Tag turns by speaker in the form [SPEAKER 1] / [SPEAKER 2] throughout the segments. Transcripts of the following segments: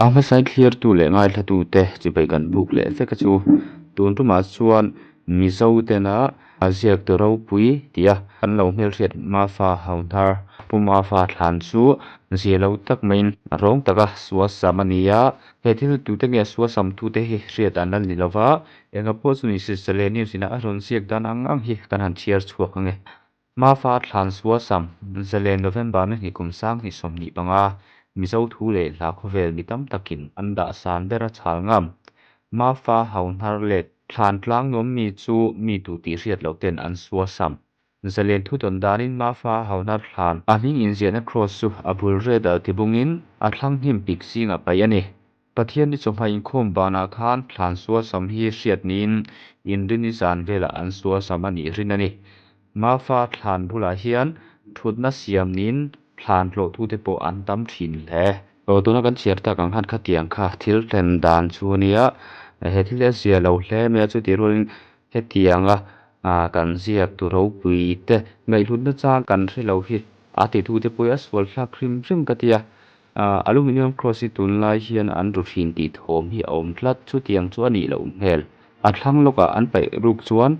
[SPEAKER 1] A hmasain thlirtu leh ngaithlatute chibai kan buk leh vek a chu. Tun tumah chuan Mizo tena a ziaktu ropui tia kan lo hmelhriat Mafa Hauhnar Pu Mafa thlan chu zia lo tak maiin rawng taka suasam a ni a. He thil tute nge suasam tute hi hriat an la ni lo va, enga pawh chu ni se News ina a rawn ziak dan ang ang hi kan han chhiar chhuak ange. Mafa thlan suasam zalen November ni hnih kum 2025 Mizo thu leh hla khawvel mi tam takin an dah san ber a chhal ngam. Mafa Hauhnar let thlan tlang nuam mi chu mi tu tih hriat loh ten an suasam. Zalen thu tawn danin Mafa Hauhnar thlan a hming inziahna cross chu a bul red ah tibungin a thlang hnim pik zingah paih a ni. Pathian ni chawhma inkhawm banah khan thlan sualsam hi hriat niin inrini zan velah an sualsam a nih rin a ni. Mafa thlan bulah hian thutna siam niin thlan tlawhtute pawh an tam thin hle. Aw tuna kan chhiar tak ang khan khatiang kha thil thlen dan chu a nia, he thil hi a zia lo hle mai a, chutih rualin hetianga kan ziak tu ropui te ngaihhlutna chang kan hre lo hi a titute pawh hi a sual thlak hrim hrim ka ti a. Aluminium cross hi tunlai hian an ru thin tih thawm hi a awm tlat. Chutiang chu a nih loh hmel. A thlang lawkah an paih ruk chuan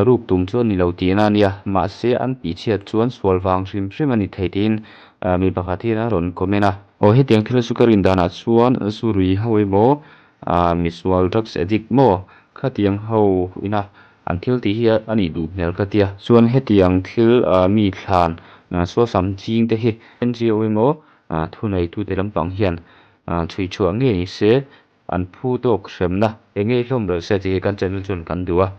[SPEAKER 1] ruk tum chu a ni lo tihna a nia. Mahse an tihchhiat chuan sual vang hrim hrim a ni thei tiin mi pakhat hian a rawn comment a. Aw hetiang thil chu ka rin danah chuan zu rui ho emaw misual drugs addict maw khatiang ho ina an thil tih hi a nih duh hmel ka tia. Chuan hetiang thil mi thlan sualsam ching te hi NGO emaw thuneitute lampang hian chhui chhuah ngei ni se, an phu tawk hremna eng ngei hlawm rawh se tih hi kan channel chuan kan duh a.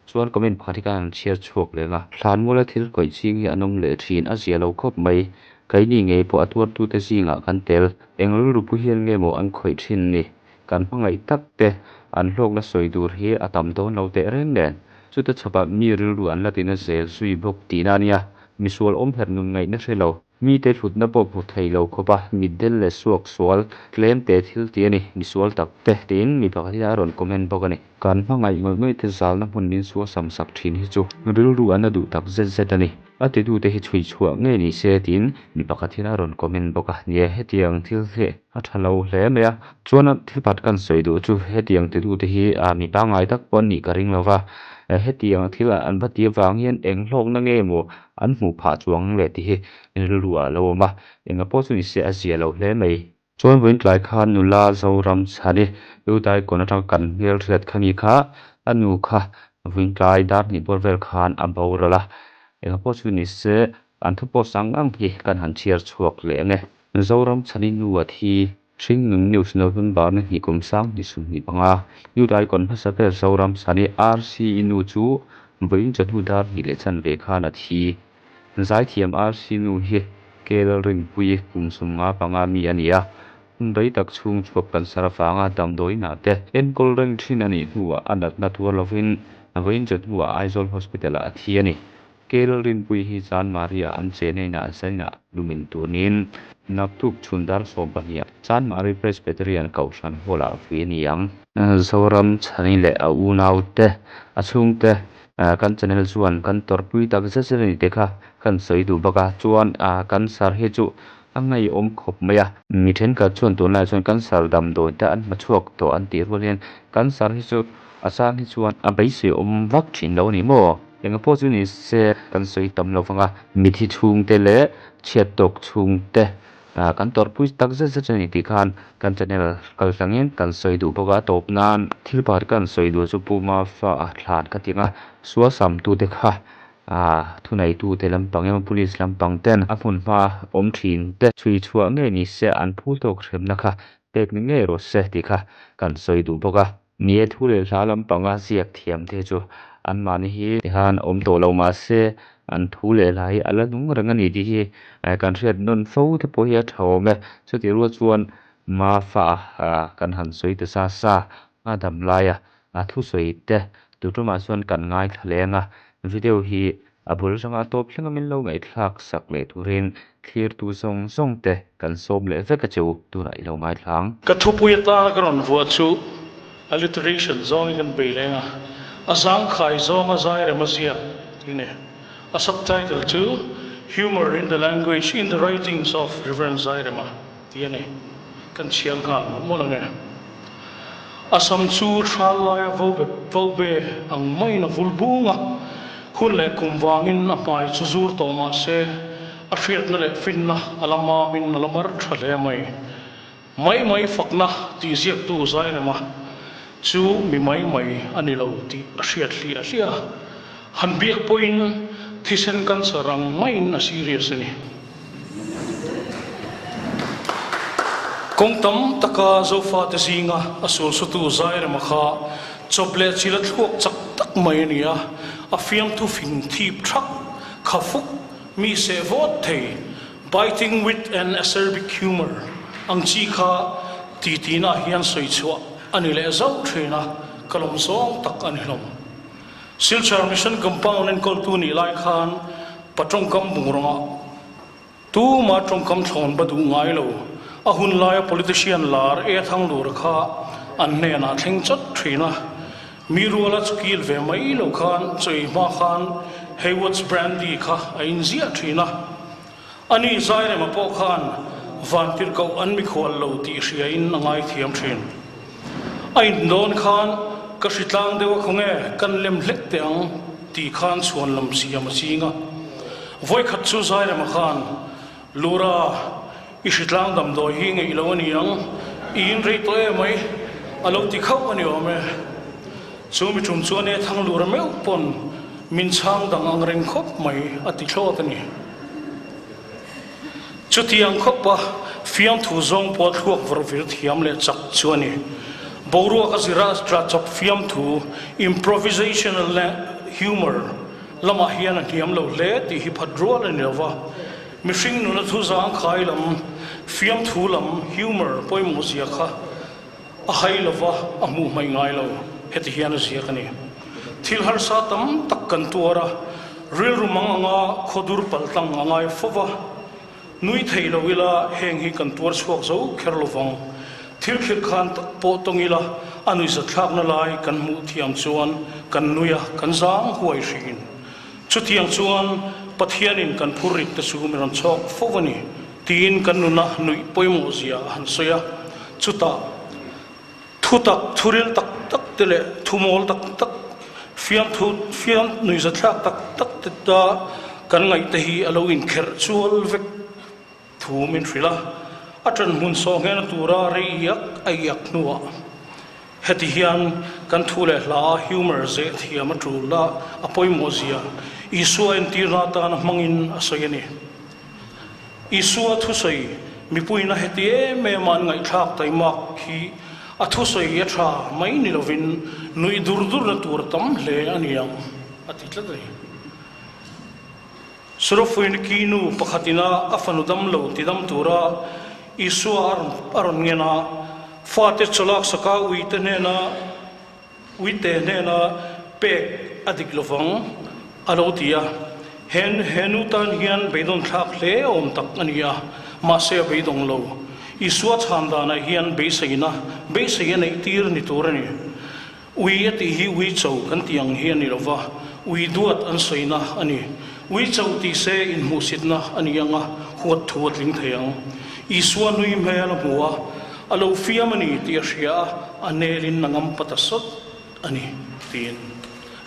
[SPEAKER 1] Chuan comment pakhat hi kan han chhiar chhuak leng a. Thlanmuala thil khawih ching hi an awm leh thin a zia lo khawp mai. Keini ngei pawh a tuartute zingah kan tel. Eng rilru pu hian nge maw an khawih thin ni? Kan hmangaih tak te an hlawkna sawi tur hi a tam dawn lo teh reng nen. Chuta chhapah mi rilru an la tina zel zui bawk tihna a nia. Misual awm herh nun ngaihna hre lo. Mite hlutna pawh hmu thei lo khawp a, mitdel leh suak sual tlem te thil tih a ni, misual tak te tiin mi pakhat hian a rawn comment bawk a ni. Kan hmangaih ngawih ngawih te zalna hmun min suasam sak thin hi chu rilru an la duh tak zet zet a ni. A titute hi chhui chhuah ngei ni se tiin mi pakhat hian a rawn comment bawk a. Nia, hetiang thil hi a tha lo hle mai a. Chuan thil pakhat kan sawi duh chu hetiang titute hi mi pangngai tak pawh an nih ka ring lo va, hetiang thil an va ti avang hian eng hlawkna nge maw An hmuh phah chuang leh tih hi rilru ah a lo awm a, enga pawh chu ni se a zia lo hle mai. Chuan vawiin tlai khan nula Zoram chhani Udaikon atanga kan hmelhriat kha mi kha a nu kha vawiin tlai dar hnih bawr vel khan a boral a, enga pawh chu ni se an thu post ang ang hi kan han chhiar chhuak leh ang e. Zoram chhani nu a thi Hringnun News November ni hnih kum 2025, Youth Icon hmasa ber Zoram Sani RC nu chu vawiin chawhnu dar hnih leh chanve khan a thi. Zaithiam RC nu hi Kel Rinpuii kum 55 mi a ni a, hun rei tak chhung chhuak cancer avanga damdawiinah te enkawl reng thin a nih hnuah a natna tuar lovin vawiin chawhnuah Aizawl Hospital-ah a thi a ni. Kel Rinpuii hi Chanmari ah an chena inah zainah lumin tur niin naktuk chhun dar 12 ah Chanmari Presbyterian Kohhran Hall ah vui a ni ang. Zoram Chhani leh a unau te, a chhungte kan channel chuan kan tawrhpui tak zet zet a ni tih kha kan sawi duh bawk a, chuan cancer hi chu a ngaihawm khawp mai a. Mi thenkhat chuan tunlaiah chuan cancer damdawi te an hma chhuak tawh an tih rual hian cancer hi chu a chang hi chuan a beiseiawm vak thin lo a ni maw? Enga pawh chu ni se kan sawi tam lo vang a, mithi chhungte leh chhiat tawk chhungte kan tawrhpui tak zet zet a ni tih khan kan channel kal tlangin kan sawi duh bawk a, tawp nan thil pakhat kan sawi duh chu Pu Mafa thlan ka ti ang a, sualsamtute kha thuneitute lampang emaw police lampang ten a hmun hma awm thin te chhui chhuah ngei ni se an phul tawk hremna kha pek ni ngei rawh se tih kha kan sawi duh bawk a. Ni e, thu leh hla lampanga ziak thiam te chu anmahni hi tikhan awm tawh lo mah se an thu leh hla hi a la nung reng a ni tih hi kan hriat nawn fo te pawh hi a tha awm e. Chutih rual chuan Mafa kan han sawi ta sa sa a dam laia a thusawi te tutumah chuan kan ngaithla leng a, video hi A bul atanga a tawp thleng a min lo ngaihthlak sak leh turin thlirtu zawng zawng te kan sawm leh vek a che u, tunah i lo ngaithla ang.
[SPEAKER 2] Ka thupui atana ka rawn vuah chu alliteration zawngin kan bei leng a, a zangkhai zawnga zai rem a ziak tih a ni. A subtitle chu Humour in the Language in the Writings of Reverend Zairema tih a ni. Kan chhiar nghal mawlh mawlh ang e. A sam chu hral laia vo be ang maiin a vul bung a, hun leh kum vangin a hmai chu zur tawh mah se a hriatna leh finna a la mamin a la mar tha hle mai. Mai mai fakna tih ziaktu Zairema chu mi mai mai a ni lo tih a hriat hliah hliah a, han biak pawhin thisen cancer ang maiin a serious a ni. Kawng tam taka Zofate zinga a sulsutu Zairema kha chawp leh chil a thluak chak tak mai a ni a, a fiamthu fing thip thak kha fuk mi seh vawt thei, biting wit and acerbic humour, ang chi kha titina hian sawi chhuah a ni leh zauh thin a, ka lawm zawng tak a ni hlawm. Silchar Mission Compound enkawltu nih lai khan pa tawngkam bungrawnga tuma tawngkam thlawn ba duh ngai lo, a hun laia politician lar E Thanglura kha an hnenah thleng chawt thin a. Mi ruala chukil ve mai lo khan chawi hma khan Haywards Brandy kha a inziah thin a. Ani Zairema pawh khan vantirhkoh an mikhual lo tih hriain a ngaithiam thin. A in dawn khan ka hritlang deuh a khawnge kan lem hlek teh ang tih khan chhuan lam siam a ching a. Vawikhat chu Zairema khan, Lura, i hritlang damdawi hi ngeih lo a ni ang, i in rei tawh em mai, a lo ti khauh a ni awm e. Chu mi tum chuan e thang lura meuh pawn min chhang dang ang reng khawp mai a ti thlawt a ni. Chutiang khawpa fiamthu zawng pawh thluak vawrh vir thiam leh chak chu a ni. Boruak a zira tla chawp fiamthu, improvisational humour, lamah hian a hniam lo hle tih hi phat rual a ni lo va. Mihring nuna thu zangkhai lam, fiamthu lam, humour, pawimawh zia kha A hai lova, a hmuh hmaih ngai lo. Heti hian a ziak a ni. Thil harsa tam tak kan tuar a, rilru mang anga khawdur paltlang a ngai fo va. Nui thei lo ila heng hi kan tuar chhuak zo kher lo vang. Thil khirh khan tak pawh tawng ila a nuihzatthlakna lai kan hmuh thiam chuan kan nui a, kan zang huai hrin. Chutiang chuan Pathianin kan phurrit te chu min rawn chhawk fo a ni. Tiin kan nuna nuih pawimawh zia a han sawi a, chutah thu tak, thuril tak tak te leh thumawl tak tak, fiamthu fiam nuihzathlak tak tak te ta kan ngaih te hi a lo inkherh chual vek thu min hrilh a, a ṭan hmun sawh nghena tura rei iak a iak hnuah heti hian kan thu leh hla a humour zeh thiam a ṭul a, a pawimawh zia Isua entirna atana hmangin a sawi a ni. Isua thusawi mipuiin a heti em em a an ngaihthlak taimak hi a thusawi a tha mai ni lovin nuih dur durna tur a tam hle a ni ang a ti tlat a ni. Surofuiniki nu pakhatin a a fanu damlo tidam tura Isua a rawn ngen a, fate chawlak saka uite hnena Uite hnena pek a dik lovang a lo ti a, he he nu tan hian beidawn thlak hle awm tak a ni a, mahse a beidawng lo. Isua chhan danah hian beiseina, beisei a neih tir ni tur a ni. Ui a tih hi ui cho kan tih ang hi a ni lova, ui duat an sawina a ni. Ui cho tih se inhmuhsitna a ni ang a, huat thu a tling thei ang. Isua nui hmel a hmu a, A lo fiam a ni tih a hria a, a nelin a ngam pat a sawt a ni tiin.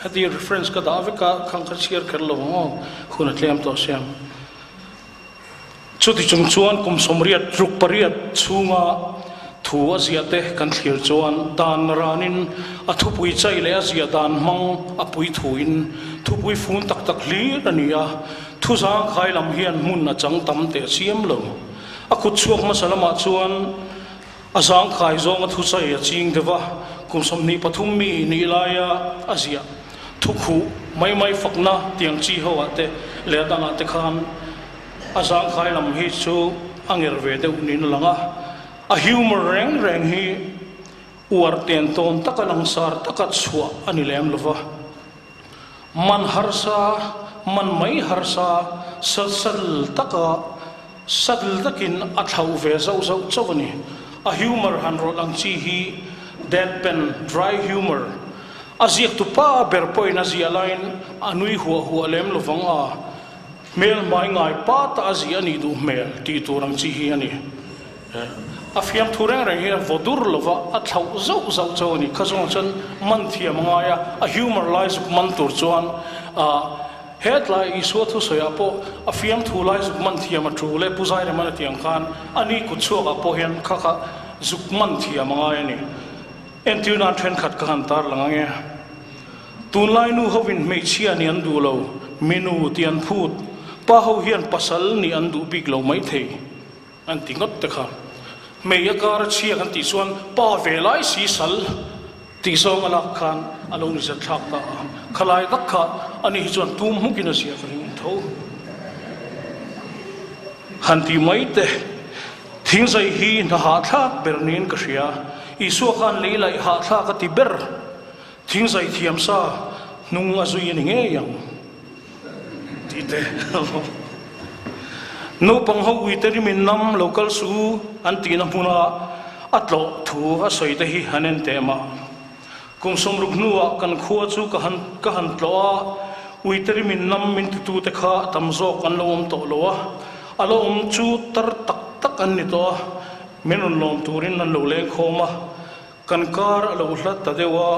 [SPEAKER 2] Heti reference ka dah vek a, khang kha chhiar kher lo ang aw, hun a tlem tawh sia. Chuti chung chuan kum 80 ruk pariat chhunga thu a ziah te kan thlir chuan dan ranin a thupui chai leh a ziah dan hmang a pui thuin thupui fun tak tak hlir a ni a, thu zangkhai lam hian hmun a chang tam teh chiam lo. A kut chhuak hmasa lamah chuan a zangkhai zawnga thuchai a ching deuh a, kum 23 mi nih laia a ziah thukhuh mai mai fakna tiang chi ho ah te leh a dangah te khan a zangkhai lam hi chu a nger ve deuh niin a lang a. A humour reng reng hi uar ten tawn taka langsar taka chhuah a ni lem lova. Man harsa, man mai harsa, sal taka, saddle takin a thlauh ve zauh zauh chauh a ni. A humour han rawlh ang chi hi deadpan, dry humour. A ziaktu pa ber pawhin a ziah laiin a nui huah huah lem lovang a, hmel hmai ngai pa ta a ziah a nih duh hmel tih tur ang chi hi a ni. A fiamthu reng reng hi a vaw dur lo va, a thlauh zauh zauh chauh a ni. Kha zawngah chuan man thiam a ngai a, a humour lai zuk man tur chuan hetlai Isua thusawiah pawh a fiamthu lai zuk man thiam a tul e, Pu Zairemana tiang khan a ni kut chhuakah pawh hian kha kha zuk man thiam a ngai a ni. Entir nan thenkhat ka han tarlang ang e. Tunlai nu hovin hmeichhia nih an duh lo, minu tih an phut, pa ho hian pasal nih an duh bik lo maithei an ti ngawt te kha. Hmei a kar a chhia kan tih chuan pa ve lai si sal tih zawng a lak khan a lo ni zat thlak ta a, khalai tak kha ani hi chuan tum hmukin a ziah ka ring tho. Han ti mai te, thingzai hi hna hahthlak ber niin ka hria, Isua khan lei laih hahthlak a ti ber. Thingzai thiam sa hnung a zui a ni ngei ang tih te naupang ho uite rimin nam lo kal su an tihna hmuna a tlawh thu a sawi te hi han en teh mah. Kum 60 hnuah kan khua chu ka han ka han tlawh a, uite rimin nam min titu te kha a tam zawk an lo awm tawh lo a, a lo awm chu tar tak tak an ni tawh a, min rawn lawm turin an lo leng khawm a. Kan kar a lo hlat ta deuh a,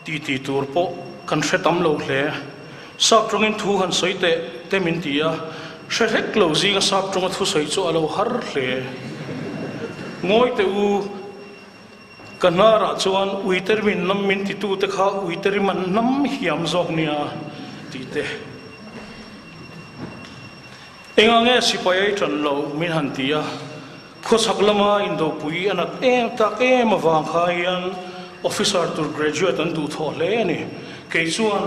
[SPEAKER 2] titi tur pawh kan hre tam lo hle. Sap tawngin thu han sawi teh te min ti a, hre hlek lo zinga sap tawnga thu sawi chu a lo har hle. Ngawi teh u, ka hnarah chuan Uitermin nam min titute kha Uiterim an nam hiam zawk nia tih te. Engah nge sipai ai tan lo min han ti a, khawchhak lama indopui a nat em tak em avang kha hian officer tur graduate an duh thawh hle a ni. Kei chuan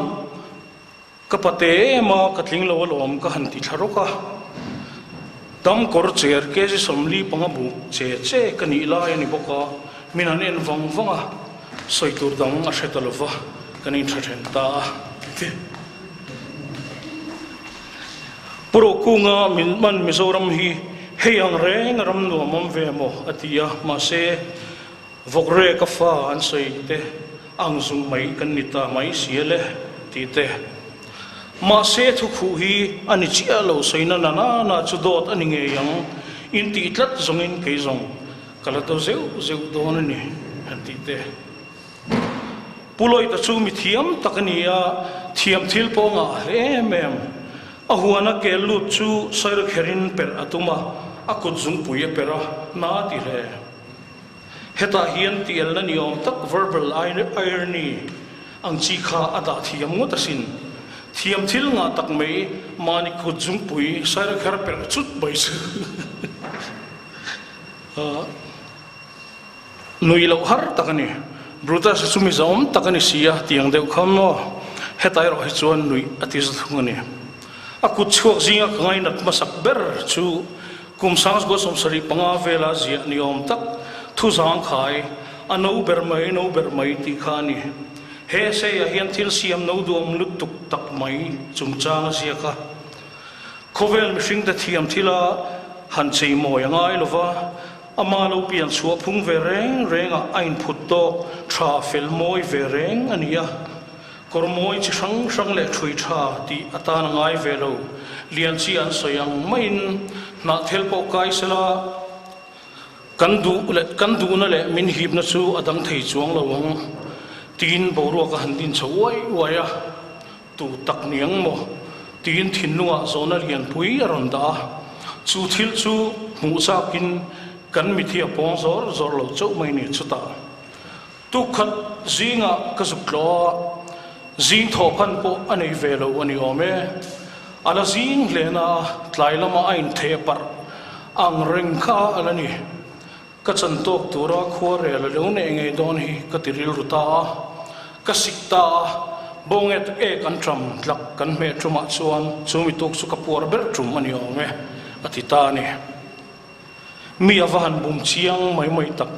[SPEAKER 2] ka pate em a, ka tling lo alawm ka han ti thla rawk a. Dam kawr cher kg 45 buk che che ka nih lai a ni bawk a, min han en vang vang a, sawi tur dang a hre ta lova, kan intha then ta a. Pu Rokunga min man Mizoram hi hei ang reng a ram nuam awm ve maw a ti a, mahse vawkre ka fa an sawi te ang zung mai kan ni ta mai si a le tih te. Mahse thukhuh hi a ni chiah lo sawina na na na chu dawt a ni ngei ang in tih tlat zawngin kei zawng ka la do zeuh zeuh dawn a ni han tih te. Pu Lloyd-a chu mi thiam tak a ni a, thiam thil pawh a ngah hle em em. A huana kel lut chu sawi kherin perh a tum a, a kut zungpui a perh a, na a ti hle. Hetah hian tielna ni awm tak verbal irony ang chi kha a dah thiam ngawt asin. Thiam thil ngah tak mai mahni kut zungpui sawi kher perh chut mai chu. Nui loh har tak a ni. Brutus-a chu mi zawm tak a ni si a, tiang deuh kha maw? Heta erawh hi chuan nuih a ti za thung a ni. A kut chhuak zinga ka ngainat hmasak ber chu kum 1975 vela ziah ni awm tak thu zangkhai, a no ber mai, no ber mai tih kha a ni. He essay-ah hian thil siam no duam lutuk tak mai chungchang a ziak a. Khawvel mihringte thiam thila han cheimawi a ngai lo va, ama lo pian chhuah phung ve reng rengah a inphut tawk tha fel mawi ve reng a ni a. Kawr mawi chi hrang hrang leh ṭhui ṭha tih atan a ngai ve lo. Lian chi an sawi ang maiin hnahthel pawh kai sela kan duh leh kan duhna leh min hipna chu a dang thei chuang lo ang tiin boruak a han din chho uai uai a. Tu tak niang maw? tiin thinlungah zawhna lianpui a rawn dah a. Chu thil chu hmuh zakin kan mithi a pawng zawr zawr lo chauh mai ni chutah. Tukkhat zingah ka zuk tlawh a, zing thawhphan pawh a nei ve lo a ni awm e. A la zing hle na a, tlai lamah a intheh parh ang reng kha a la ni. Ka chan tawk tura khuarel a lo neih ngei dawn hi ka ti rilru ta a, ka sik ta a, bawngek ek an ṭam tlak kan hmeh ṭumah chuan chu mi tuk chu ka puar ber ṭum a ni awm e, a ti ta a ni. Mi a va han bum chiang mai mai tak.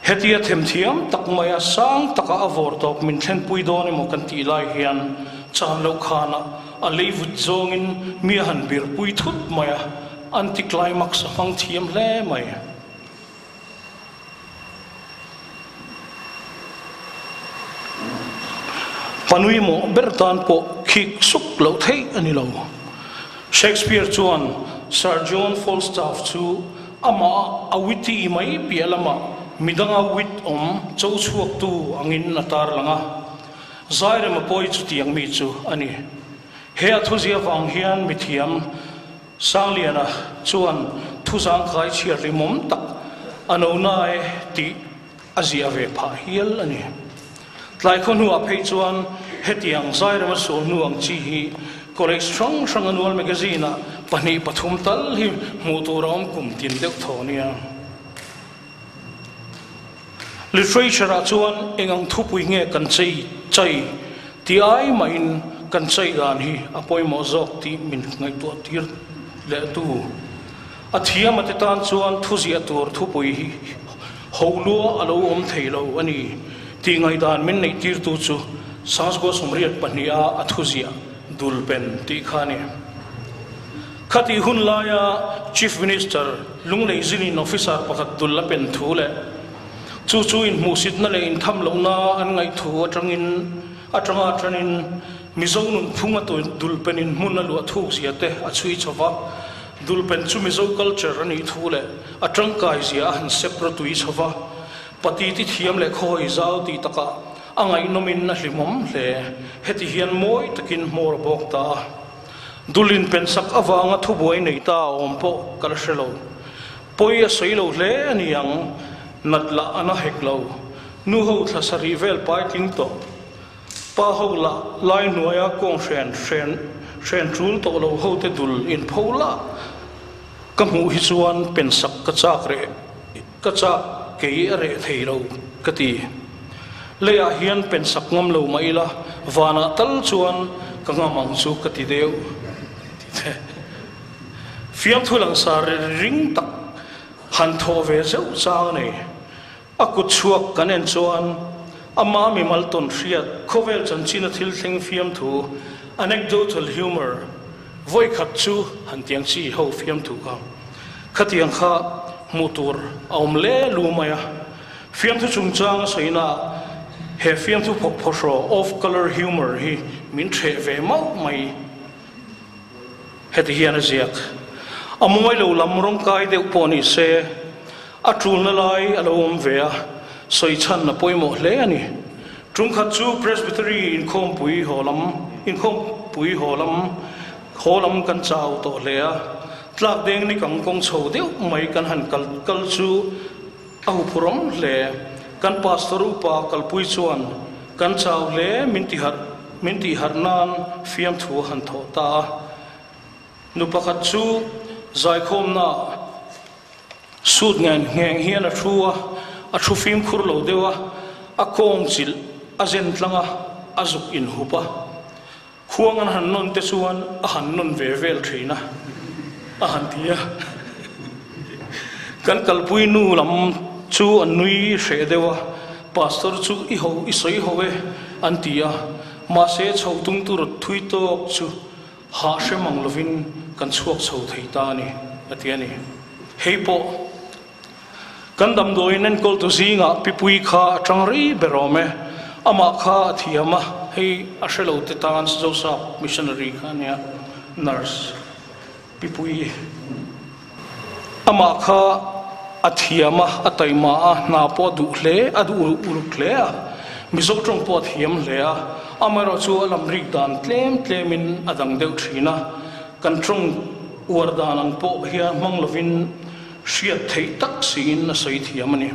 [SPEAKER 2] Hetia themthiam tak maia sang taka a vawr tawp min thlenpui dawn emaw kan tih lai hian chan loh khanah a lei vut zawngin mi a han birpui thut mai a, anti-climax a hmang thiam hle mai. Panui mawh ber tan pawh khik suk loh theih a ni lo. Shakespeare chuan Sir John Falstaff chu. Amah a witty mai piah lamah midanga wit awm cho chhuaktu angin a tarlang a. Zairema pawi chutiang mi chu a ni. He a thuzia vang hian mithiam Sangliana chuan thuzangkai chhiar rimawm tak a no na e tih a ziah ve phah hial a ni. Tlai khaw hnuah phei chuan hetiang Zairema sual hnu ang chi hi college hrang hrang annual magazine-ah pahnih pathum tal hi hmuh tur a awm kum tin deuh thaw nia. Literature-ah chuan eng ang thupui nge kan chei chai ti ai mahin kan chei dan hi a pawimawh zawk tih min ngaihtuah tir leh tu. A thiam a ti tan chuan thuziah tur thupui hi ho lua a lo awm thei lo a ni tih ngaihdan min neih tirtu chu Sasgua 82 a a thuziah dulpen tih kha a ni. Khatih hun laia Chief Minister Lunglei zinin officer pakhat dul a pen thu leh chu chu inhmuhsitna leh intham lohna an ngaih thu atangin atanga atanin Mizo nunphung a dulpenin hmun a luah thuk zia te a chhui chho va. Dulpen chu Mizo culture a nih thu leh a tangkai zia a han sep rawtui chho va. Pati ti thiam leh khawi zau tih takah a ngaihnawmin a hlimawm hle. Heti hian mawi takin hmawr a bawk ta a. Dulin pensak avanga thubuai nei ta a awm pawh ka la hre lo. Pawi a sawi lo hle a ni ang, nat lah a na hek lo. Nu ho thla sarih vel pai tling tawh. Pa ho lah lai hnuaia kawng hren hren hren tul tawh lo ho te dul in pho lah ka hmuh hi chuan pensak ka chak reh ka chak kei a reh thei lo ka ti. Leiah hian pensak ngam lo mah ila vanah tal chuan ka ngam ang chu ka ti deuh ti te. Fiamthu langsar ring tak han thawh ve zeuh chang a nei. A kut chhuak kan en chuan ama mimal tawn hriat khawvel chanchina thil thleng fiamthu, anecdotal humour, vawi khat chu han tiang chi ho fiamthu kha khatiang kha hmuh tur a awm le lu mai a. Fiamthu chungchang a sawina ah he fiamthu phawk phawhraw, off colour humour, hi min hreh ve mauh mai. Heti hian a ziak, A mawi lo lam rawngkai deuh pawh ni se, a tulna lai a lo awm ve a, sawi chhan a pawimawh hle a ni. Ṭumkhat chu Presbytery inkhawmpui haw lam inkhawmpui haw lam haw lam kan chau tawh hle a, tlak deng ni kang kawng chho deuh mai kan han kal kal chu a huphurawm hle. Kan pastor upa kalpui chuan kan chau hle min ti harh min tih harh nan fiamthu a han thawh ta a. Nu pakhat chu zaikhawmnaah suit ngen ngheng hian a thu a, a thu fimkhur lo deuh a, a kawng chilh a zen tlang a, a zuk inhup a. Khuang an han nawn te chuan a han nawn ve vel thin a, a han ti a. Kan kalpui nu lam chu an nui hreh deuh a, Pastor chu i ho i sawi ho e an ti a, mahse chho tum tur thui tawk chu hah hre mang lovin kan chhuak chho thei ta a ni, a ti a ni. Hei pawh kan damdawiin enkawltu zingah Pipui kha a tang rei ber awm e, amah kha a thiam a, hei a hre lo te tan Joseph missionary kha a nia, nurse Pipui. Amah kha a thiam a, a taima a, hna pawh a duh hle, a duh uluk hle a, Mizo tawng pawh a thiam hle a, amaherawhchu a lam rik dan tlem tlemin a dang deuh thin a, kan tawng uar dan ang pawh hian hmang lovin hriat theih tak siin a sawi thiam a ni.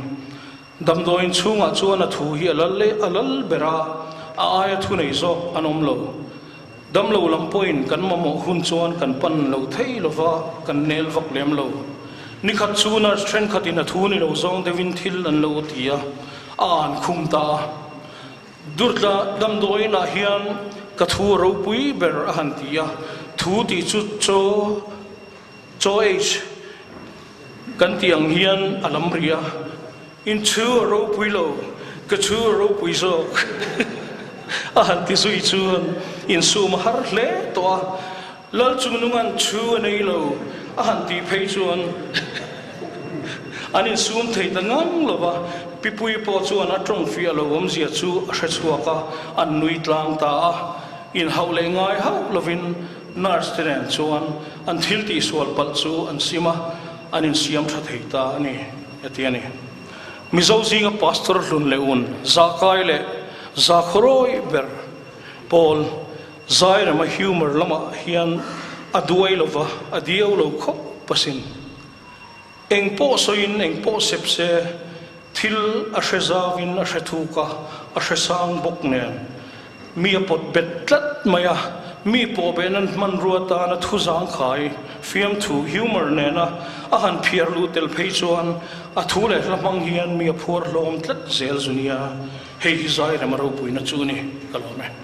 [SPEAKER 2] Damdawiin chhungah chuan a thu hi a lal leh a lal ber a, a aia thu nei zawk an awm lo. Damlo lam pawhin kan mamawh hun chuan kan pan lo thei lo va, kan nel vak lem lo. Nikhat chu nurse thenkhatin a thu ni lo zawng deuhin thil an lo ti a, a an khum ta a. Durtla damdawiinah hian ka thu a ropui ber a han ti a, thu tih chu chaw, Chaw age kan tih ang hian a lam rih a, in chhu a ropui lo, ka chhu a ropui zawk a han ti zui chuan insum a har hle tawh a, Lal chungnunga'n chhu a nei lo a han tih phei chuan an insum thei ta ngang lo va, Pipui pawh chuan a tawng fiah lo awmzia chu a hre chhuak a, an nui tlang ta a, inhauh leh ngai hauh lovin Nurse te nen chuan an thil tihsual palh chu an sim a, an insiam tha thei ta a ni, a ti a ni. Mizo zinga Pastor hlun leh un, zahkai leh zakhawrawi ber pawl Zairema humour lamah hian a duai lova, a diau lo khawp asin. Eng pawh sawiin eng pawh sep se, thil a hre zauin a hre thuk a, a hre sang bawk nen. Mi a pawt bet tlat mai a, mi pawh beh nan hmanrua tana thu zangkhai, fiamthu, humour, nena a han phiar luh tel phei chuan a thu leh hla hmang hian mi a phuar hlawm tlat zel zu nia. Hei hi Zairema ropuina chu a ni, ka lawm e.